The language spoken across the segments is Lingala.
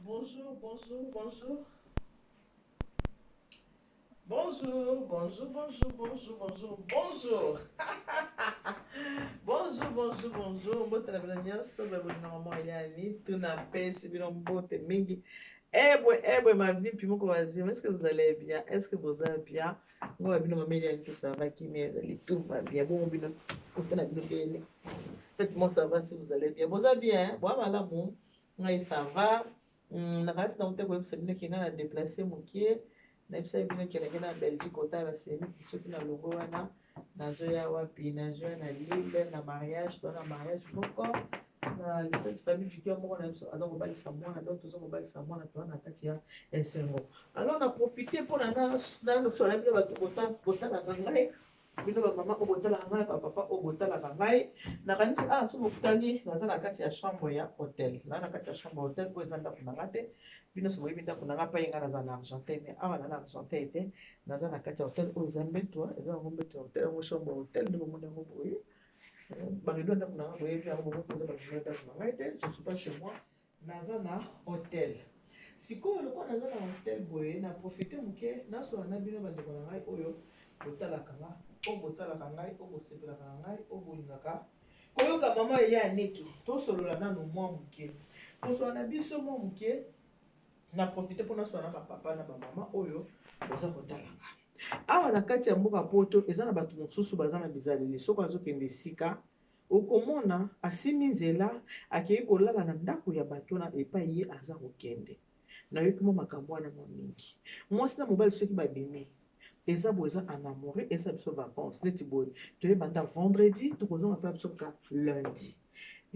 Bonjour, bonjour, bonjour. Bonjour, bonjour, bonjour, bonjour, bonjour, bonjour. Bonjour, bonjour, bonjour. Mbote na bino nyonso babolinga mama Eliani. Tunapesi bino mbote mingi. Ebwe, ebwe, ma vie, puis moko wazima. Est-ce que vous allez bien? Est-ce que vous allez bien? Ngo bino mama Eliani, tout ça va kimia ezali, tout va bien. Bongo bino, kote na bino bene. Faites-moi savoir si vous allez bien. Vous allez bien, hein? Bon, malamu. Ngai ça va. Nakasi na te koyebisa bino ke ngai na déplace mokie. Nayebisaki bino ke nake na Belgique kotala semi soki na longo wana nazoya wapi, nazoya na Lille na mariage, to na mariage moko na licence famille du cœur moko na biso aza kobalisa mwana, donc toza kobalisa mwana, toza na kati ya esengo. Alors na profite mpona nalosola bino bato botalaka ngai, bino bamama oyo botalaka ngai, bapapa oyo botalaka ngai. Nakanisi ah soki bokutani, naza na kati ya chambre ya hotel, naza na kati ya chambre ya hotel oyo eza ndako na nga te. Bino so boyebi ndako na nga mpai, ngai naza na Argenteuil, mais awa na Argenteuil te, naza na kati ya hotel oyo eza mbeto, eza yango mbeto ya hotel, yango chambre ya hotel nde bomoni yango boye. Barideau ya ndako na nga boyebi yango, bomoni eza barideau ya ndako na ngai te. Je suis pas chez moi, naza na hotel. Sikoyo lokola naza na hotel boye, na profite moke nasola na bino bandeko na ngai oyo botalaka nga, oyo botalaka ngai, oyo bosepelaka na ngai, oyo bolingaka koyoka mama Elia Nitu. Tosolola nano mwa moke, tosola na biso mwa moke. Na profite mpo nasola na bapapa na bamama oyo boza kotala nga awa na kati ya mboka Poto. Eza na bato mosusu baza na bizaleli, soki azokende esika, okomona asimi nzela, akei kolala na ndako ya bato wana epai ye aza kokende. Nayoki mwa makambo wana mwa mingi. Mwasi na mobali soki babimi, eza boye, eza en amoureux, eza biso vacances neti boye, toyebanda vendredi, tokozonga mpe biso kaka lundi.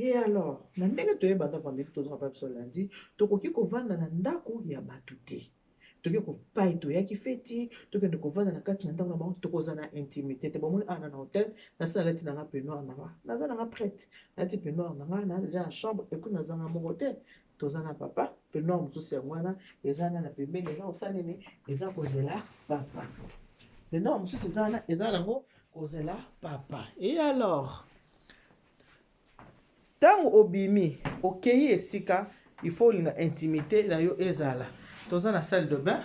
Et alors na ndenge toyebanda vendredi, tozonga mpe biso lundi, tokoki kovanda na ndako ya bato te. Toke kopai, toyaki feti, tokende kovanda na kati na ndako na bango, tokozala na intimité te. Bomoni awa na hotel, nasi nalati nanga peignoir nanga, naza nanga prête, nalati peignoir nanga, na déjà na chambre. Et puis nazanga moko te, toza na papa. Peignoir mosusu yango wana eza na pembeni, eza kosala nini? Eza kozela papa. Peignoir mosusu eza wana, eza nango kozela papa. Et alors ntango obimi, okei esika, il faut olinga intimité na yo ezala. Toza na salle de bain,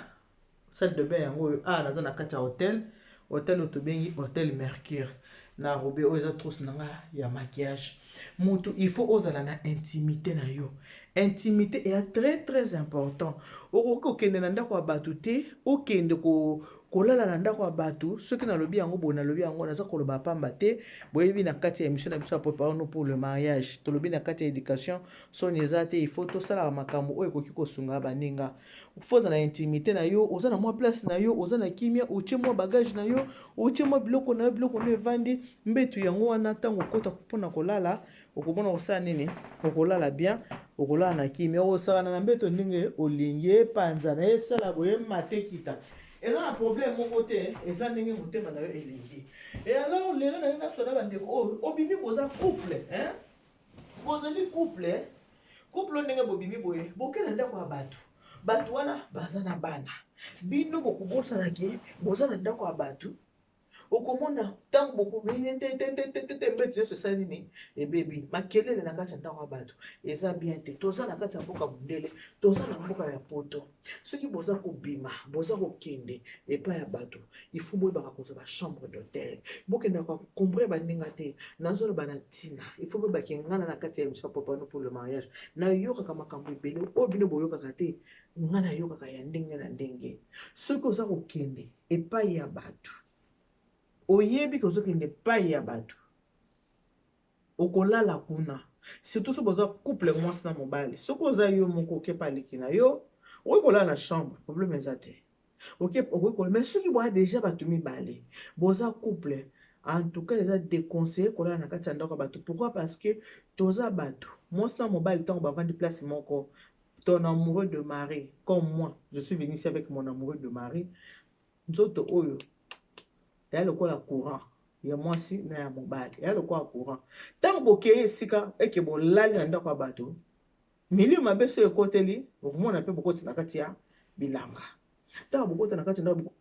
salle de bain yango oyo. Awa naza na kati ya hotel, hotel oyo tobengi Hotel Mercure na robe. Oyo eza trousse na nga ya maquillage. Motu il faut ozala na intimité na yo. Intimité eya très très important. Okoki kokende na ndako ya bato te, okende kolala na ndako ya bato. Soki nalobi yango boye, nalobi yango, naza koloba pamba te. Boyebi, na kati ya émission na biso ya Préparons pour le mariage, tolobi na kati ya éducation, soni eza te. Il faut tosalaka makambo oyo ekoki kosunga baninga. Faut ozala na intimité na yo, oza na mwa place na yo, oza na kimia, otie mwa bagage na yo, otie mwa biloko na yo, biloko no evandi, mbetu yango wana. Ntango okota mpona kolala, okomona kosala nini? Okolala bien, okolala na kimia, okosakana na mbeto ndenge olingi, epanzana, esala boye, emata, ekita, eza na problème moko te, eza ndenge motema na yo elingi. Et alors lelo nalingi nasola bandeko oyo obimi, boza couple, hein? Bozali couple, couple oyo ndenge bobimi boye, boke na ndako ya bato, bato wana baza na bana. Bino bokobosanaki boza na ndako ya bato. Okomona ntango bokomini te te te te te te, mbeto nyonso esali nini? Ebebi. Makelele na kati ya ndako ya bato eza bien te. Toza na kati ya mboka mondele, toza na mboka ya Poto. Soki boza kobima, boza kokende epai ya bato, il faut boyebaka kozwa bachambre d'hôtel. Bokendaka kombre baninga te. Nazoloba na ntina il faut boyebaki ngana na kati ya émission Préparons pour le mariage, nayokaka makambo ebele oyo bino boyokaka te. Nga nayokaka ya ndenge na ndenge. Soki oza kokende epai ya bato, oyebi ke ozokende epai ya bato, okolala kuna, surtout soki boza couple, mwasi na mobali. Soki oza yo moko, okepa aleki na yo, okoki kolala na chambre, problème eza te, okoki. Mais soki boya déjà bato mibale, boza couple, en tout cas eza déconseillé kolala na kati ya ndako ya bato. Pourquoi? Parce que toza bato, mwasi na mobali, ntango bavandi place moko, ton amoureux de mari, comme moi je suis venu ici avec mon amoureux de mari, nzoto oyo eya lokola courant ya mwasi na ya mobali, eya lokola courant. Ntango bokei esika eke bolali na ndako ya bato, milio mabe so ekoteli, okomona mpe bokoti na kati ya bilanga. Ntango bokota na kati ya ndako,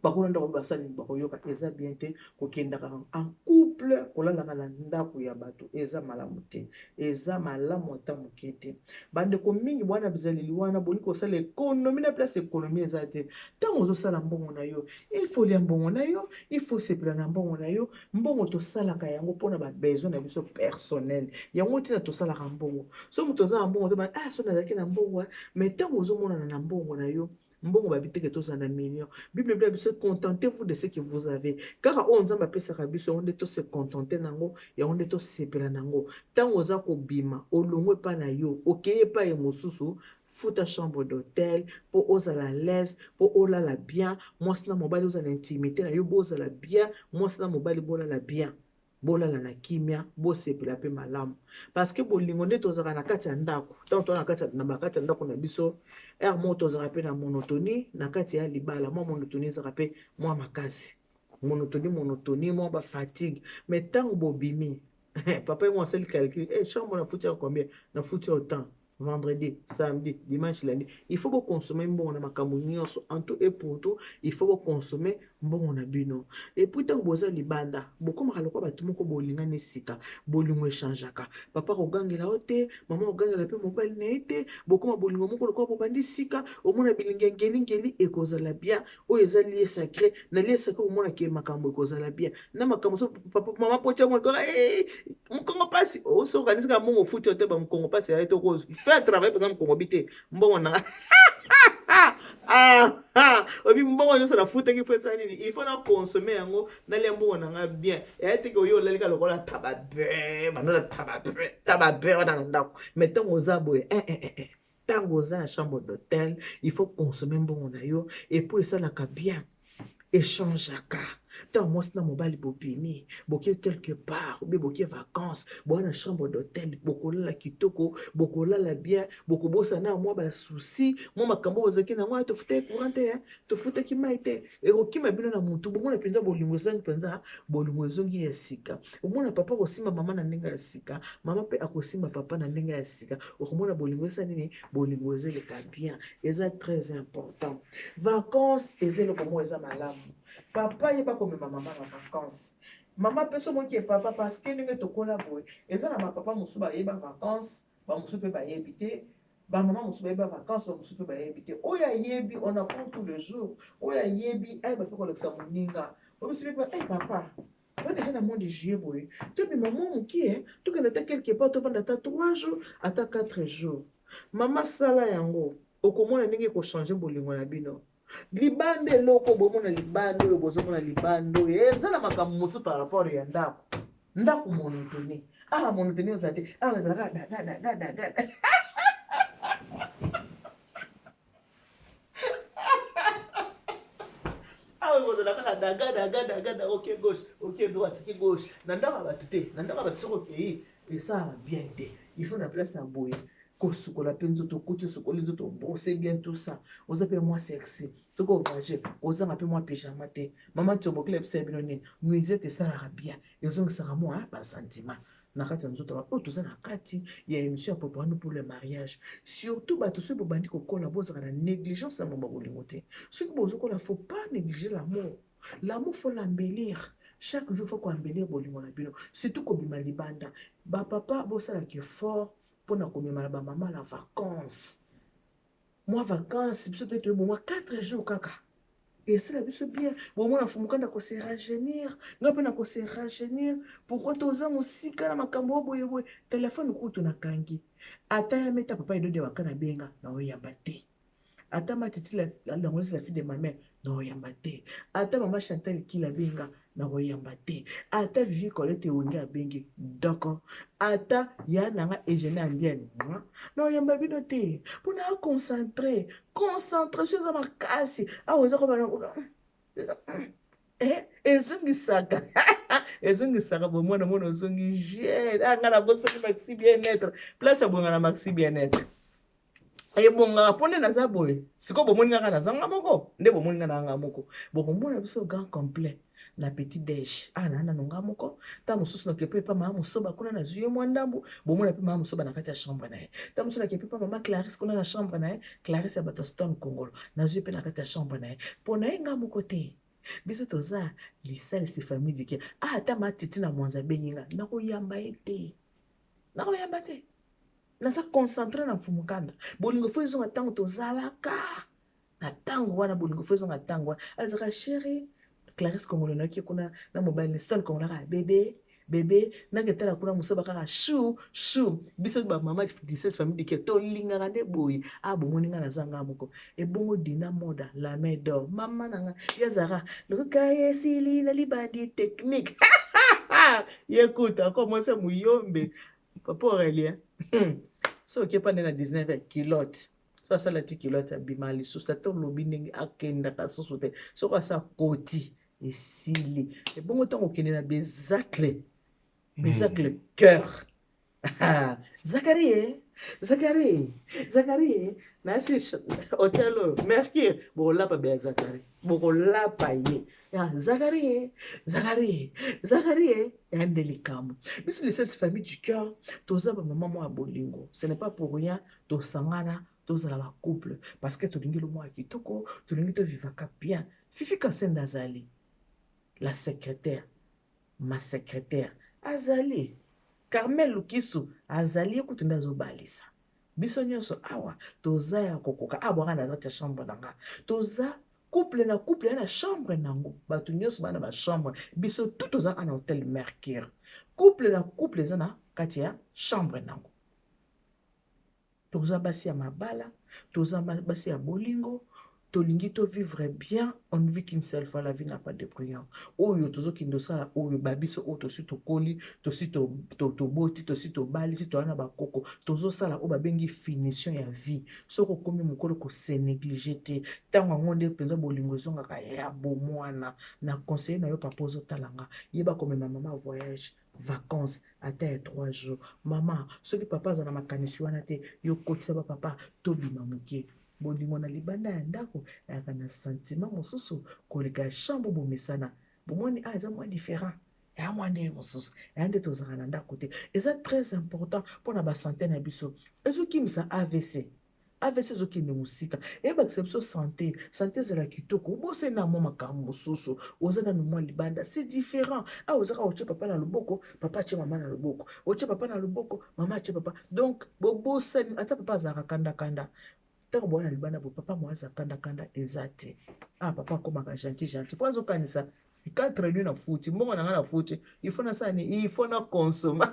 Bakolo ndako basali bakoyoka, eza bien te. Kokendaka en couple, kolalaka na ndako ya bato eza malamu te, eza malamu ata moke te. Bandeko mingi bwana bizaleli wana, bolingi kosala économie na place économie eza te. Ntango ozosala mbongo na yo, il faut lia mbongo na yo, il faut sepela na mbongo na yo. Mbongo tosalaka yango mpona babesoin na biso personnel, yango ntina tosalaka mbongo. So moto oza na mbongo te, ah, so nazalaki na mbongo. Mais ntango ozomonana na mbongo na yo, mbongo babi teke tozala na million. Bible ebila biso: "Contentez-vous de ce que vous avez." Kaka oyo Nzambe apesaka biso, yango nde tose contenter nango, yango nde tosepela nango. Ntango oza kobima, olongo epai na yo, okei epai ye mosusu, futa chambre d'hôtel mpo ozala l'aise, mpo olala bien. Mwasi na mobali ozala na intimité na yo, bozala bien. Mwasi na mobali bolala bien, bolala na kimia, bosepela mpe malamu, parce que bolingo nde tozalaka na kati ya ndako. Ntango toza na bakati ya ndako na biso, heure moko tozalaka mpe na monotonie. Na kati ya libala, mwa monotonie ezalaka mpe mwa makasi, monotonie, monotonie, mwa bafatigue. Mais ntango bobimi, papa ye mo asali calcul: "Hey, chambre nafuti ya combien? Nafuti autant vendredi, samedi, dimanche, lundi." Il faut boconsommer mbongo na makambo nyonso. En tout et pour tout, il faut boconsommer mbongo na bino. Et puis ntango boza libanda, bokomaka lokola bato moko bolingani esika. Bolingo echangeaka. Papa kogangela yo te, mama kogangela mpe mobali na ye te. Bokoma bolingo moko lokola bobandi sika. Omona bilingi ya ngelingeli ekozala bien. Oyo eza lieu sacré. Na lieu sacré, omona ke makambo ekozala bien na makambo. So papa, mama potia mokongo mpasi, oso okanisaka mbongo ofuti yo te, bamokongo mpasi aye to faire travail mpenza mokongo bi te. Mbongo nanga obi, mbongo nyonso nafutaki, fo esala nini? Il faut na consommer yango, nalia mbongo na nga bien. Eya teke oyo olalika lokola taba be, bandola taba be, taba be wana na ndako. Mais ntango oza boye, ntango oza na chambre d'hôtel, il faut consommer mbongo na yo. Et puis esalaka bien, échangeaka. Ntango mwasi na mobali bobimi, bokie quelque part ou bien bokie vacance, boya na chambre d'hôtel, bokolala kitoko, bokolala bien, bokobosana mwa basusi, mwa makambo bozalaki nango. Tofutaki courant te, tofutaki mai te, ekokima bino na motu. Bomona mpenza bolingo ezangi mpenza, bolingo ezongi ya sika. Omona papa akosimba mama na ndenge ya sika, mama mpe akosimba papa na ndenge ya sika. Okomona bolingo esa nini? Bolingo ezeleka bien. Eza très important. Vacance eza eloko moko eza malamu. Papa yeba komema mama na vacance, mama mpe so moki papa, parce que ndenge tokola boye, eza na bapapa mosusu bayeba vacance, bamosusu mpe bayebi te. Bamama mosusu bayeba vacance, bamosusu mpe bayebi te. Oyo ayebi, on apprend tous les jours. Oyo ayebi, ayeba mpe kolekisa moninga. Obisi mpe: "Hey, papa, to déjà na mois de juillet boye, tobima mwa mokie, tokende ata quelque part, tovanda ata 3 jours, ata 4 jours." Mama, sala yango, okomona ndenge ekochange bolingo na bino. Libanda, eloko bomona libanda oyo, bozomona libanda oyo eza na makambo mosusu par rapport ya ndako. Ndako monotonie, awa monotonie ozala te. Awa ezalaka dadadadadada. Awa ekozala kaka daga daga daga daga, oke gauche, oke droite, oke gauche. Na ndako ya bato te. Na ndako ya bato, soki okei, esalaka bien te. Il faut na place ya boye kosukola mpe nzoto, okoti, osukoli nzoto, brosse bien, tout ça, oza mpe mwa sexy. Soki ovoyage, ozanga mpe mwa pyjama te. Mama Tiobokela ebisa bino nini? Nuisette esalaka bien, ezongisaka mwa basentiment na kati ya nzoto. Oyo toza na kati ya émission ya préparons pour le mariage. Surtout bato, soki bobandi kokola, bozalaka na négligence na momba bolingo te. Soki bozokola, faut pas négliger l'amour. L'amour, faut l'embellir chaque jour, faut koembellir bolingo na bino, surtout kobima libanda. Bapapa, bosalaka effort mpona komema na bamama na vacance. Mwa vacance, biso toye toyebo mwa 4 jours kaka, esala biso bien. Bomona fumukanda kose rajeunir, nga mpe na kose rajeunir. Pourquoi toza mosika na makambo oyo boyeboye? Telefone kutu nakangi. Ata ya meta papa Edode waka na benga, na oyamba te. Ata Matiti Langolisi, la fille de ma mère, na oyamba te. Ata mama Chantal Kila benga, na koyamba te. Ata Vivi Colette Ewenge abengi doko, ata ya nanga Eugénie Ambienne, na oyamba bino te, mpona aconcentre. Concentration eza makasi awa, eza kobana ezongisaka bomwana. Mwana ozongi jeune. Anga na bosani Maxi Bien-être, place abonga na Maxi Bien-être ebongaka. Mpo nde naza boye sikoyo, bomoni ngaka nazanga moko, nde bomoni nga na nga moko, bokomona biso grand complet. Na petit déj ah na nano nga moko. Ntango mosusu nake mpe epa mama Mosoba kuna, nazwi ye mwa ndambu. Bomona mpe mama Mosoba na kati ya chambre na ye. Ntango mosusu nake mpe epa mama Clarisse kuna na chambre na ye, Clarisse ya bato ya Stone Kongolo, nazwi mpe na kati ya chambre na ye. Mpo na ye nga moko te, biso toza lisalisi famille dike. Ah, ata matiti na mwanza abengi nga, nakoyamba ye te, nakoyamba te, naza concentré na Mfumu Kanda. Bolingo fo ezonga ntango tozalaka na ntango wana. Bolingo fo ezonga ntango wana azalaka chéri. Clarisse Kongolo nayoki kuna na mobali Stone Kongolo kaka bébé bébé, naketala kuna Mosoba kaka chou chou. Biso bamama 17 famille dike tolingaka nde boye. A bomoni nga naza nga moko. Ebongo Dina Moda, la main d'or, mama na nga yazaka lokoka esili na libandi technique ye kuta ako mwasi ya muyombe. Papa Aurélien, so okepa nde na 19 ya culotte, so asala ti culotte, abima lisusu. Ata olobi ndenge akendaka susu te, soki asa koti, esili. Ebongo ntango okende na bezacle, bezacle cœur, Zakari, Zakari, Zakari, nasi hotel oyo Mercure, bokolapa be ya Zakari, bokolapa ye ya Zakari, Zakari, Zakari ya nde likambo. Biso les sept famille du cœur toza bamama mwa ya bolingo. Ce n'est pas pour rien tosangana, tozala bacouple, parce que tolingi lo mwa ya kitoko, tolingi tovivaka bien. Fifi Kasenda azali la secrétaire, ma secrétaire azali Carmel Lukisu, azali ye kutu nde azobalisa biso nyonso awa. Toza ya kokoka abwaka na kati ya chambre na nga. Toza couple na couple ya na chambre nango, bato nyonso baa na bachambre. Biso tout toza na hotel Mercure, couple na couple eza na kati ya chambre nango. Toza basi ya mabala, toza basi ya bolingo, tolingi tovivre bien. On ne vit qu'une seule fois, la vie n'a pas de brillant. Oyo tozokende osala oyo babiso oyo tosi tokoli, tosi toboti, tosi tobali, si toya na bakoko, tozosala oyo babengi finition ya vie. Soki okomi mokolo, kose négliger te. Ntango yango nde mpenza bolingo ezongaka ya bomwana. Na conseiller na yo, papa ozotala nga, yeba komema mama voyage, vacances ata ya 3 jours. Mama, soki papa aza na makanisi wana te, yo kotisa bapapa, tobima moke. Bolingo na libanda ya ndako eyaka na sentiment mosusu koleka ya chambre. Bomesana, bomoni, ah, eza mwa différent, eya mwa ndenge mosusu, eya nde tozalaka na ndako te. Eza très important mpona basanté na biso. Ezokimisa AVC, AVC ezokende mosika, eyebakisa biso santé. Santé ezala kitoko. Obosani na mwa makambo mosusu, oza nanu mwa libanda, c'est différent. Awa ozaka otie papa na loboko, papa atie mama na loboko, otie papa na loboko, mama atie papa, donc bobosani. Ata papa azalaka kandakanda, ntango boya na libanda bo papa mo aza kandakanda eza te. Ah, papa akomaka gentil gentil mpo azokanisa 4 nuit na futi mbongo na ngai, na futi, il faut nasala nini? Il faut na consommer.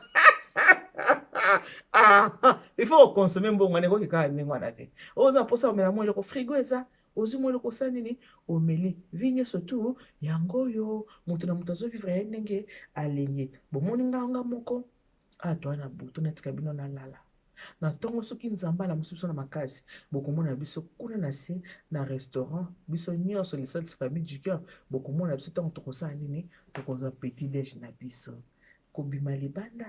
Ah, il faut okonsommer mbongo wana, ekoki kaka ndenge wana te. Oza mposa omela mwa eloko, frigo eza, ozwi mwa eloko, osala nini? Omeli vi nyonso tu. Yango oyo moto na moto azovivre ye ndenge alingi. Bomoni nganga moko a toa na butu, natika bino nalala na ntongo. Soki Nzambe alamusi biso na makasi, bokomona biso kuna na se na restaurant, biso nyonso lisalisi famille du cœur. Bokomona biso ntango tokosala nini? Tokozwa petit déj na biso. Kobima libanda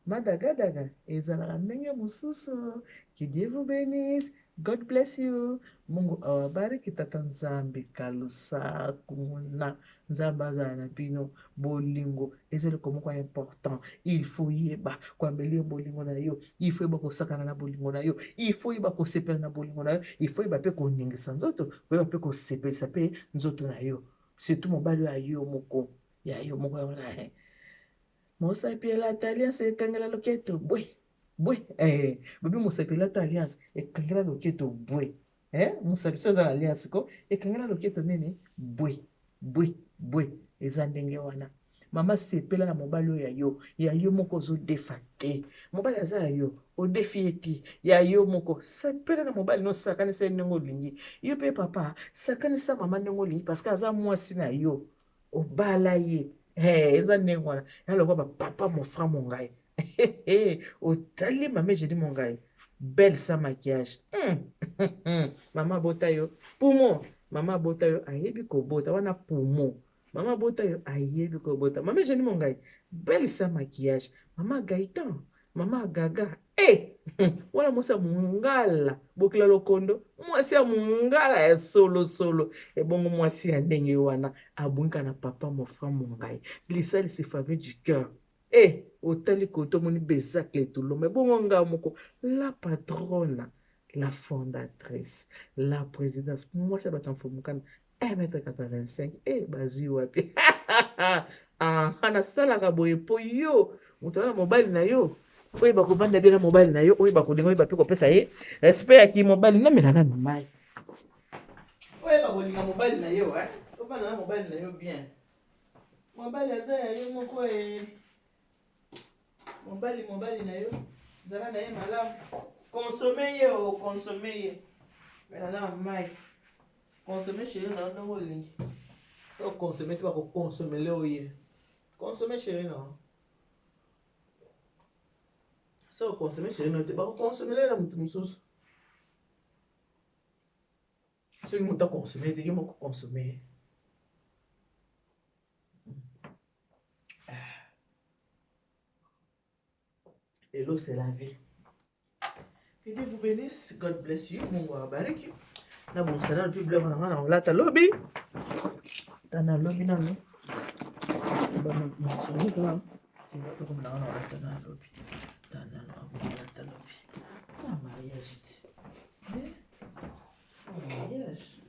madagadaga ezalaka ndenge mosusu. Que Dieu vous bénisse. God bless you. Mungu awabariki. Tata Nzambe kalusa kuna, Nzambe azala na bino. Bolingo eza eloko moko ya important. Il faut yeba koaméliorer bolingo na yo, il faut yeba kosakana na bolingo na yo, il faut yeba kosepela na bolingo na yo, il faut yeba mpe koningisa nzoto, koyeba mpe kosepelisa mpe nzoto na yo, surtout mobali oyo ya yo moko, ya yo moko wana. Mosapi elata alliance, ekangela loketo bwe bwe. Babi mosapi elata alliance, ekangela loketo bwe. Mosapi so eza na alliance ko ekangela loketo nini? Bwe bwe bwe. Eza ndenge wana. Mama, sepela na mobali oyo ya yo, ya yo moko. Ozodefa te, mobali aza ya yo, odefi ye te, ya yo moko. Sepela na mobali no, sakanisa ye ndenge olingi. Yo mpe papa, sakanisa mama ndenge olingi, parce que aza mwasi na yo, obala ye. Hey, eza ndenge wana ya lokwa bapapa. Mon frère, mongai otali mama Ejeni Mongai, belle sans maquillage. Mama abota yo poumon, mama abota yo, ayebi kobota wana poumon. Mama abota yo, ayebi kobota. Mama Ejeni Mongai, belle sans maquillage. Mama Gaëtan, mama Gaga. E wana mwasi ya mongala, bokila lokondo, mwasi ya mongala ya solosolo. Ebongo mwasi ya ndenge wana abongika na papa mofra mongai lisalisi famille du cœur. E otali kote omoni Bezacle Tulomba. Ebongo nga moko la patrona, la fondatrice, la présidence, mwasi ya bato ya mfumukana 1m85. E bazwi wapi? Aha, nasalaka boye mpo yo moto aza na mobali na yo, oyeba kovanda bien na mobali na yo, oyeba kolinga, oyeba mpe kopesa ye respect ya kimobali. Namelaka na mai. Oyeba kolinga mobali na yo, ovanda na mobali na yo bien. Mobali aza ya yo moko e. Mobali, mobali na yo, zala na ye malamu, consomme ye, o consomme ye. Mela na mai, consomme chéri na yo ndenge olingi. To consomme te, bakokonsomele oye. Consomme chéri na yo. So oconsomme chéri na yo te, bakokonsomele na moto mosusu. Soki moto aconsomme te, yo moko consomme ye. Hello, c'est la vie. Que Dieu vous bénisse. God bless you. Mungu awabariki. Nabongisa nano mpe biloko na ngai na kolata lobi. Tana lobi nano. Bamonsongo biloko na ngai na kolata na lobi. Tana na kolata lobi. Ah, mariage ti. Eh? Mariage.